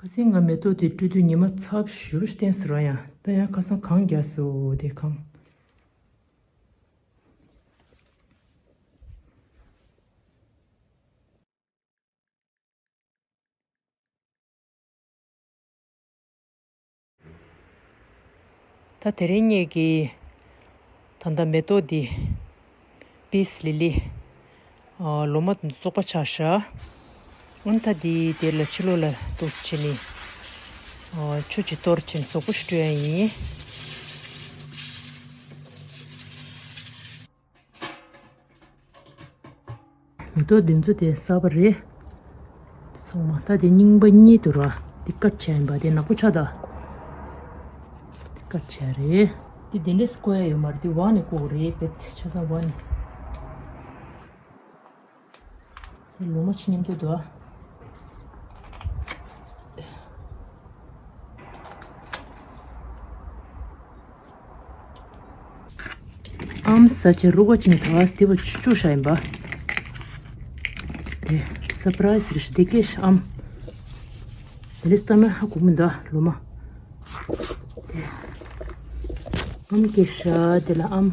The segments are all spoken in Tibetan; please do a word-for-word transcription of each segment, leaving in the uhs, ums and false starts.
ཁ་སང་ང་མེ་ཏོག་དེ་སྤྲུལ་དུས་ཉི་མ་ཚབས་ཞེ་པོ་བསྟན་ཟེར་བ་ཡང་ད་ཡང་ཁ་སང་གངས་རྒྱག་སོ་དེ་གངས། ད་དེ་རིང་ངེད་ཀྱི་ད་ལྟ་མེ་ཏོག་འདི་པིས་ལི་ལི་ཨ་ལོ་མ་དེ་ཚོ་བཙོག་པ་ཆགས་ཤག་འོན་ད་འདི་དེ་ལ་ཕྱི་ལོགས་ལ་འདུག་སེ་བྱས་ནས་ཨ་ཆུ་ཅིག་གཏོར་བྱས་ནས་བཙོག་པ་ཞིག་སྤྲོད་ཡ་ཡིན། མེ་ཏོག་འདི་ཚོ་དེ་གསར་པ་རེད། ཚང་མ་ད་དེ་རྙིང་པ་གཉིས་འདུག་ར། འདི་ཀཊ་བྱས་ཡིན་པ་དེ་ནག་པོ་ཆགས་ད། འདི་ཀཊ་བྱས་རེད། འདི་དེ་འདྲས་བཀོག་ཡ་ཡོད་མ་རེད། འདི་འོག་ནས་བཀོག་རེད། བེད་ཆ་ཚང་འོག་ནས། ལོ་མ་ཆུ་མཉམ་དུ་འདུག་ཨམ་ས་ཆ་རུ་ག་ཅིང་ཐ་སྟེ་བ་ཆུ་ཆུ་ཤ་ཡིན་པ། དེ་སར་པ་རའི་སི་རེད་ཤག་དེ་སྐད་ཤག་ཨམ། དེ་ལས་ལྟ་ན་ཧ་གོ་མི་འདུག་ལོ་མ། དེ་ཨམ་སྐད་ཤག་དེ་ལ་ཨམ།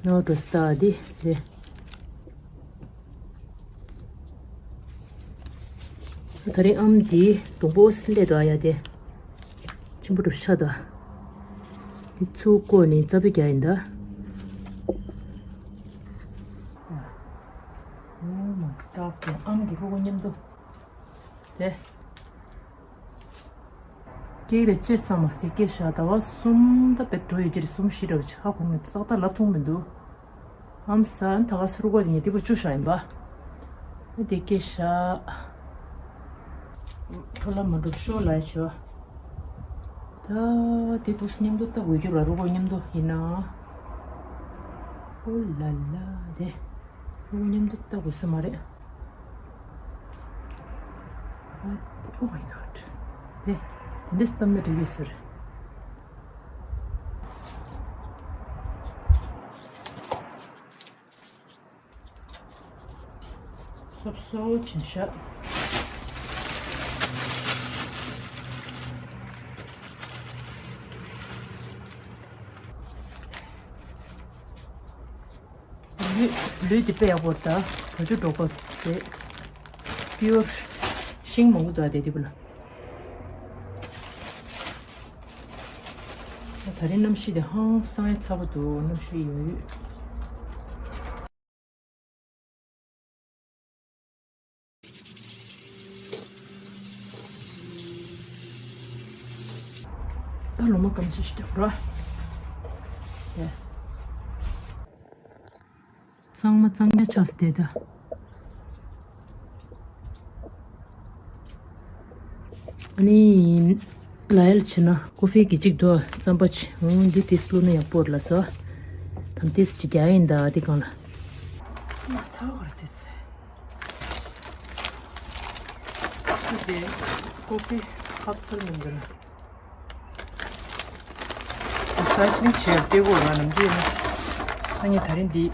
ནོ་ཏོ་སྟ་དི་དེ། ད་རིང་ཨམ་དི་སྡོང་པོ་སླེ་དོ་ཨ་ཡ་དེ། ཆེན་པོ་འགྲོ་ཤ་དོ། དེ་ཚུར་བཀོག་ནས་རྩ་བུད་རྒྱག་ཡིན་ད། ཨོ་མའི་གོཌ། དེ་ཨམ་དི་ཕྲུ་གུ་མཉམ་དུ། དེ། སྐྱེས་རེ་ཅེས་བསམ་མ་སྟེ་སྐྱེས་ཤག་ཟླ་བ་གསུམ་ད་བེད་འགྲོ་ཡོད་ཀྱི་རེད། གསུམ་བཞི་འདྲ་བོ་ཅིག་ཧ་གོ་མི་འདུག་ཏག་ཏག་ལབ་ཐུབ་མི་འདུག་ཨམ་ས་ད་ག་སུ་རུ་ག་དེ་ངས་དེ་བུ་བཅུ་ཤག་ཡིན་པ། དེ་སྐྱེས་ཤག་འཕྲོ་ལ་མ་འགྲོ་ཤོག་ལ་ཆོ། ད་དེ་དུས་མཉམ་དུ་ལྟ་དགོས་རྒྱུ་ར་རུ་ག་མཉམ་དུ་ཡིན་ན། ཨོ་ལ་ལ་དེ། ཁོ་མཉམ་དུ་ལྟ་དགོས་ས་མ་རེད། What? Oh my god. དེ་དེ་འདྲས་བཏབ་ན་འགྲིག་གི་ཟེར། སོབ་སོབ་བྱིན་ཤག་ལུས་ལུས་དེ་དཔེ་ཡག་པོ་རེད་ད། བ་ཕྱུགས་འགྲོ་གོ་དེ། པིའུར་ཤིང་མང་པོ་འདུག་ཨ་དེ་དེ་བུ་ལ། ད་རིང་གནམ་གཤིས་དེ་ཧང་སང་ཡ་ཚ་པོ་འདུག་གནམ་གཤིས་ཡོད་ཡོད། ད་ལོ་མ་སྐམ་ཤིང་ཞིག་རྒྱག་རོགས། གཙང་མ་གཙང་རྐྱང་ཆགས་སུ་བསྡད་ད། ཨ་ནི། ལ་ཡལ་བྱས་ན་ཀོ་ཧྥི་གི་གཅིག་འདུག་རྩམ་པ་ཆེ། འོ་འདི་ཏིས་བླུགས་ན་ཡག་པོ་རེད་ལ་ཟེར། དམ་ཏིས་ཅིག་རྒྱག་ཡིན་ད་འདི་སྒང་ལ། མ་ཚ་བར་ཟེར་ཟེར། འདི་ཀོ་ཧྥི་ཁབ་སུལ་མི་འདུག་ན། རི་སའི་ཀི་ལིང་བྱས་སྤྲད་དགོས་ལ་ནམ་རྒྱུན་ཡིན་ན། ཨ་ནི་ད་རིང་འདི་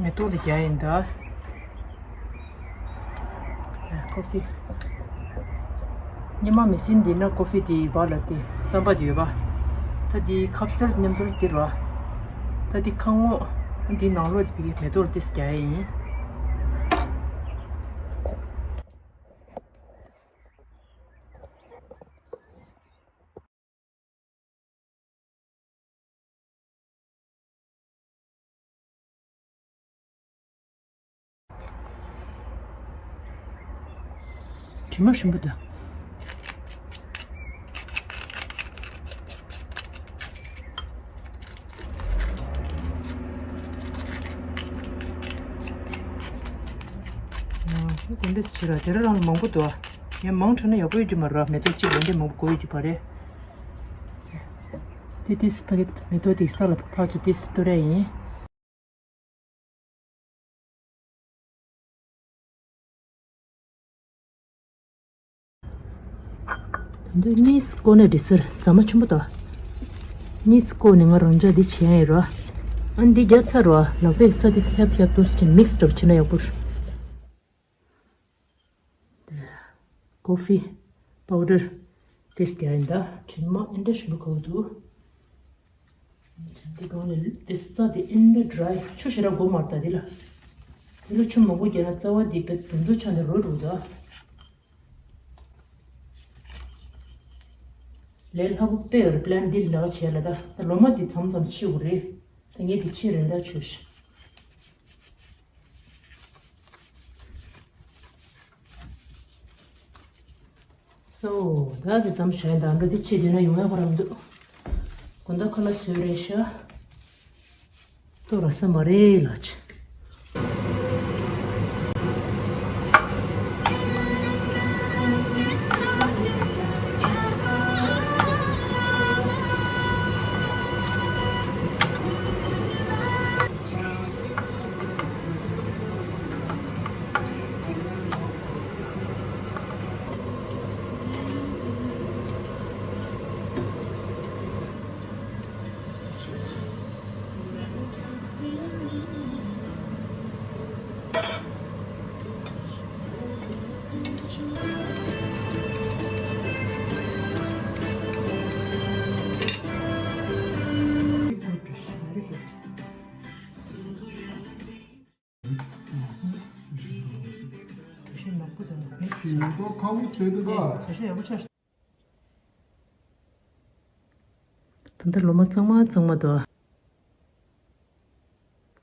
མེ་ཏོག་ལ་རྒྱག་ཡིན་ད། ཀོ་ཧྥི། ཉི་མ་མེ་ཤིན་འདི་ན་ཀོ་ཧྥི་དེ་བར་ལ་དེ་རྩམ་པ་དེ་ཡོད་པ། ད་དེ་ཁབ་སེལ་མཉམ་དུ་སྟེར་བ། ད་དེ་ཁ་ངོ་འདི་ནང་ལོགས་དེ་བི་མེ་ཏོག་ལ་དེ་རྒྱག་ཡ་ཡིན། དྲི་མ་ཞིམ་པོ་འདུག་དེ་འདྲས་བྱེད་ར་དེ་ར་རང་མང་པོ་འདུག་ཡང་མང་དྲགས་ན་ཡག་པོ་ཡོད་རྒྱུ་མ་རེད། མེ་ཏོག་གཅིག་ལ་འདི་མང་པོ་དགོས་ཡོད་རྒྱུ་མ་རེད། དེ་ཏིས་ཕ་གི་མེ་ཏོག་དེ་ས་ལ་ཕར་ཚུར་ཏིས་གཏོར་ཡ་ཡིན། ད་དུང་གཉིས་བཀོག་ནས་འགྲིག་ཟེར། རྫ་མ་ཆེན་པོ་དང་། གཉིས་བཀོག་ནས་ང་རང་ཅག་འདི་བྱེད་ཡ་ཡིན་རོ། ཨ་འདི་རྒྱག་ཚར་རོ། ལག་པས་ས་དེ་ཧེབ་ཧེབ་ཏུ་ཅིག་མིག་སི་འདྲ་བོ་བྱེད་ན་ཡག་པོ་རེད། དེ། ཀོ་ཕི་པའུ་ཌར་དེ་རྒྱག་ཡིན་ད། དྲི་མ་ཨེ་འདྲ་ཞིམ་པོ་གོ་འདུག་འདི་སྒང་ལ་དེ་ས་དེ་ཨེ་འདྲ་ཌ་རའི། ཆུ་ཞེ་དྲག་དགོས་མ་རེད་ད་འདི་ལ། འདི་ལ་ཆུ་མང་པོ་རྒྱག་ན་རྩ་བ་འདི་དཔེ་དུམ་དུ་ཆགས་ནས་རོ་འགྲོ་ད། ལས་སླ་པོ་དཔེ་ཡོད་རེད། པི་ལན་འདི་ལག་བྱས་ལ་ད། ད་ལོ་མ་འདི་མཚམས་མཚམས་ཕྱིས་དགོས་རེད། ད་ངས་འདི་ཕྱིས་རན་ད་ཆོག་ཤག་སོ། ད་དེ་ཙམ་བྱས་ད་འདི་ཕྱི་དེ་ན་ཡོང་ཡག་པ་རང་འདུག་དགོང་དག་ཁ་ལག་བཟོས་རེད་ཤག་ཏོ་ར་ས་མ་རེད་ལགས། ད་ལྟ་ལོ་མ་གཙང་མ་གཙང་མ་འདུག་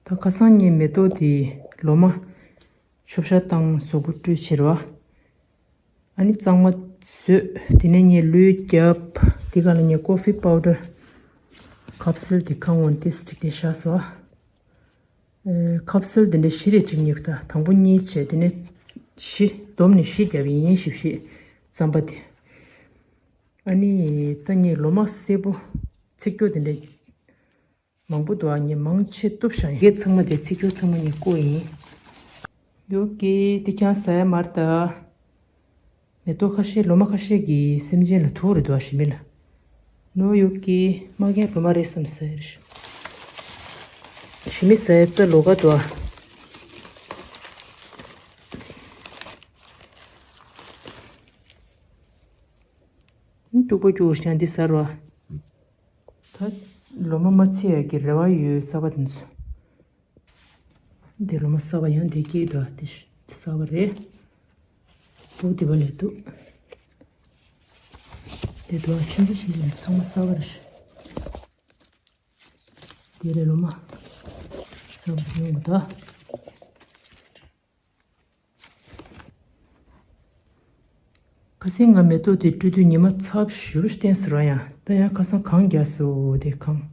ད་ཁ་སང་ངས་མེ་ཏོག་དེ་ལོ་མ་ཆུ་བཤལ་བཏང་། གཟུགས་པོ་བཀྲུས་བྱས་རེད་བ། ཨ་ནི་གཙང་མ་བཟོས། དེ་ནས་ངས་ལུས་བརྒྱབ། དེ་ག་ལ་ངས་ཀོ་ཕི་པའུ་ཌར་ཁབ་སུལ་དེ་གང་འོང་ཏིས་ཅིག་དེ་བཞག་སོང་། ཨེ། ཁབ་སུལ་དེ་འདྲ་བཞི་རེ་གཅིག་ཉོས་ད། དང་པོ་གཉིས་བྱས། དེ་ནས་བཞི་བསྡོམས་ནས་བཞི་བརྒྱབ་ཡིན། བཞི་བཞི་རྩམ་པ་དེ། ཨ་ནི་ད་ངས་ལོ་མ་སེར་པོ་ཚིག་སྐྱོ་དེ་འདྲ་མང་པོ་འདུག་ཨ་ངས་མང་ཆེ་གཏུབ་བཞག་ཡིན། ཚང་མ་དེ་ཚིག་སྐྱོ་ཚང་མ་ངས་བཀོག་ཡིན། ཡོ་ཀེ། དེ་ཀྱང་ཟ་ཡ་མ་རེད་ད། མེ་ཏོག་ཁ་ཤས་ལོ་མ་ཁ་ཤས་ཀྱིས་སེམས་ཅན་ལ་དུག་རེད་འདུག་ཨ་ཞི་མི་ལ། ནོ་ཡོ་ཀེ། མ་ངས་ལོ་མ་རེད་བསམ་ཟེར། ཞི་མི་ཟ་ཡ་རྩ་ལོ་ག་འདུག་ཨ། སྐྱུག་པོ་སྐྱུག་ཤང་འདི་ཟ་རོ། ད་ལོ་མ་མ་ཚིག་ཡ་གི་རེ་བ་ཡོད་གསར་པ་དེ་ཚོ། འདི་ལོ་མ་གསར་པ་ཡང་འདི་སྐྱེས་འདུག་དེ་གསར་པ་རེད། སྤུ་དེ་བ་ལས་འདུག་དེ་འདུག་ཆུང་ཆུང་ཆུང་ཆུང་ཚང་མ་གསར་པ་རེད། དེ་རེད་ལོ་མ་གསར་པ་ཡོང་གི་འདུག་ཁ་སང་ང་མེ་ཏོག་དེ་བཀྲུས་དུས་ཉི་མ་ཚབས་ཞེ་པོ་བསྟན་སོང་ར། ཡང་ད་ཡང་ཁ་སང་གངས་རྒྱག་སོང་། དེ་གངས།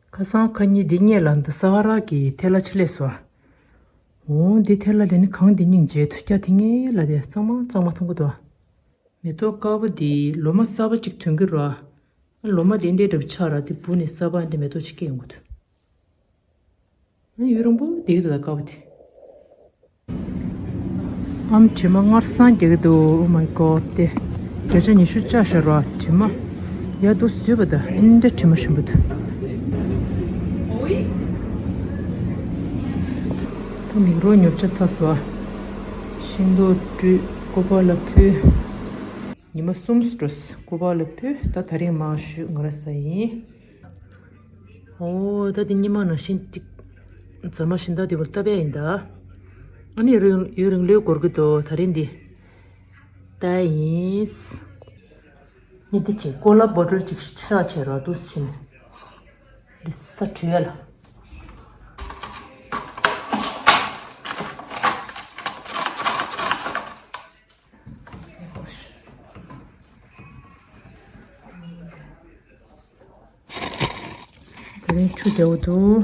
ཁ་སང་ཁ་ཉིན་འདི་སྔོན་ལ་འདི་ས་ཧ་ར་གི་ཐལ་བ་ཅིག་སླེབས་སོང་། འོ་འདི་ཐལ་བ་ལས་ནི་གངས་འདི་སྙིང་རྗེ། དུ་སྐྱ་དེ་སྔོན་ལ་དེ་གཙང་མ་གཙང་མ་མཐོང་གི་འདུག་མེ་ཏོག་དཀར་པོ་འདི་ལོ་མ་གསར་པ་གཅིག་ཐོན་གྱི་རེད། ལོ་མ་དེ་འདྲའི་འདྲ་པོ་ཆགས་ར། དེ་བུ་ནི་གསར་པ་འདི་མེ་ཏོག་ཅིག་སྐྱེས་ཡོང་གི་འདུག་ཡུན་རིང་པོ་བསྡད་ཀྱི་འདུག་ད་དཀར་པོ་དེ། ཨམ་དྲི་མ་སྔར་སང་རྒྱག་གི་འདུག Oh my God དེ། བརྒྱ་ཆ་ཉི་ཤུ་བཅག་བཞག་ར་དྲི་མ། ཡ་དུ་བཟོས་པ་ད་ཨིན་འདྲ་དྲི་མ་ཞིམ་པོ་འདུག་ད་མིག་རོ་ཉོབ་ཆ་ཚ་སོ། ཤིང་ཏོག་བཀྲུས། སྐུ་པར་ལ་ཕུལ། ཉི་མ་གསུམ་འགྲོ། སྐུ་པར་ལ་ཕུལ། ད་དེ་རིང་མར་བཞུད་ང་ར་ས་ཡིན། ཨོ་ད་དེ་ཉི་མ་ནང་བཞིན་ཅིག་རྫ་མ་བཞིན་ད་དེ་བོ་ལྟ་བས་ཡིན་ད། ཨ་ནི་རིང་ཡུན་རིང་ལོས་འགོར་གི་འདུག་དེ་རིང་འདི་ལྟ་ཡིན། ནི་དེ་ཅིག་ཀོ་ལ་བོ་ཊལ་ཅིག་ཤ་ཆེ་ར་འདུག་ཕྱིན། འདི་ས་བྲུས་ཡ་ལ། དེ་རིང་ཆུ་རྒྱག་འདུག་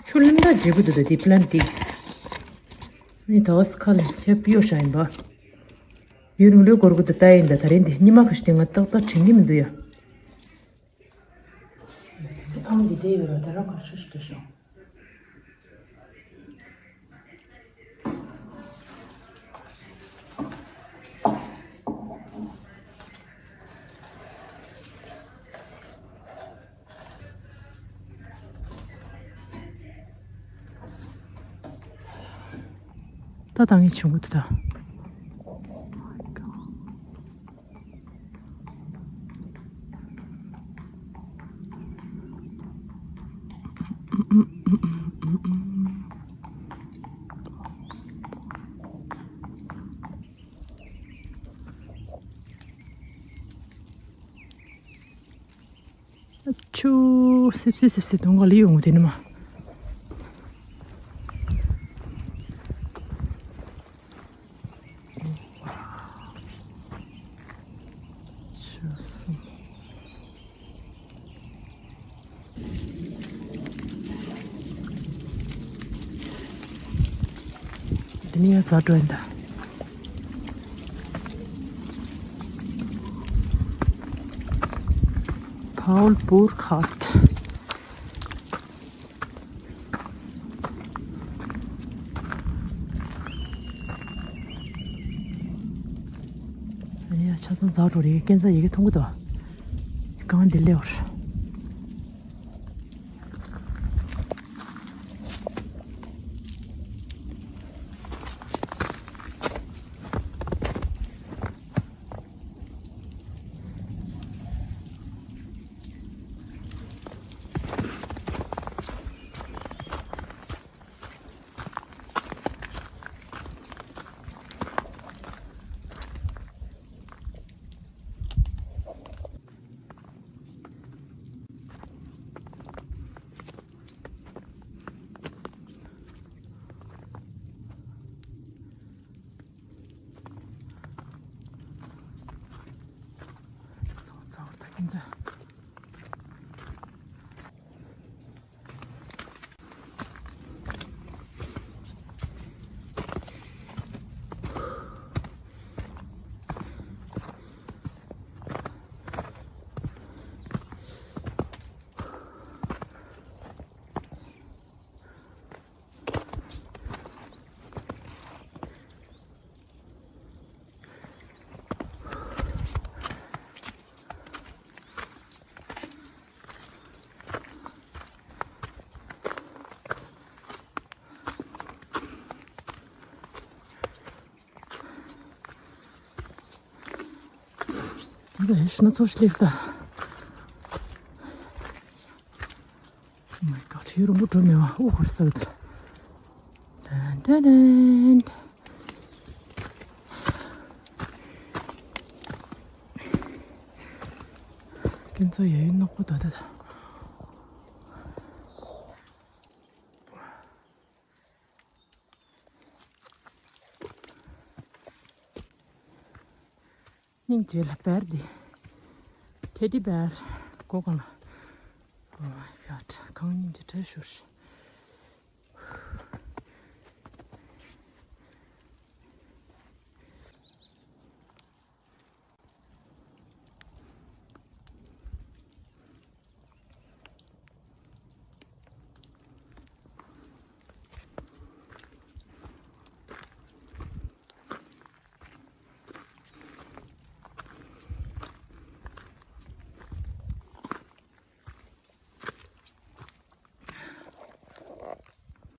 ཆུ་ལིམ་ད་འཇིབ་གི་འདུག་དེ་པི་ལན་དེ། ནི་ད་བ་སི་ཁ་ལ་ཧེབ་གཡོ་ཤ་ཡིན་པ། ཡུན་རིང་ལོས་འགོར་གི་འདུག་ད་ཡིན་ད་དེ་རིང་འདི་ཉི་མ་ཁ་ཤས་དེ་ང་ཏག་ཏག་དྲན་གི་མི་འདུག་ཡ། ཨང་འདི་བསྡད་ཡོད་ར། ད་རང་གར་ཆུ་ཞིག་སྐྱེས་ཤོག། ད་ད་ངས་བྱུང་གི་འདུག་ད། ཆུ་སིབ་སིབ་སིབ་སིབ་གཏོང་ག་ལ་ཡོང་གི་དེ་ནི་མ། ཆུ་སིབ། འདི་ནི་ཡང་རྫ་སྒྲོ་ཡིན་ད། Paul Burkhardt། ཨ་ནི་ཡང་ཆ་ཚང་རྫ་སྒྲོ་རེད། སྐས་འཛེག་ཡི་གེ་མཐོང་གི་འདུག་གང་འདི་ལེའོ། འདི་ཤི་ན་ཚོ་ཤི་ལེགས་ད། Oh my god། ཧེ་རུ་མོ་འགྲོ་མེད་བ། ཨོ་ཧོར་སག་ད། ཏན་ཏན་ཏན། ཁྱེད་ཚོ་ཡ་ཡུལ་ནག་པོ་འདུག་ད་ད། སྙིང་རྗེ་ལ་བེར་འདི། Teddy bear། སྒོ་གང་ལ། Oh my god། གང་སྙིང་རྗེ་བྲལ་ཤོར།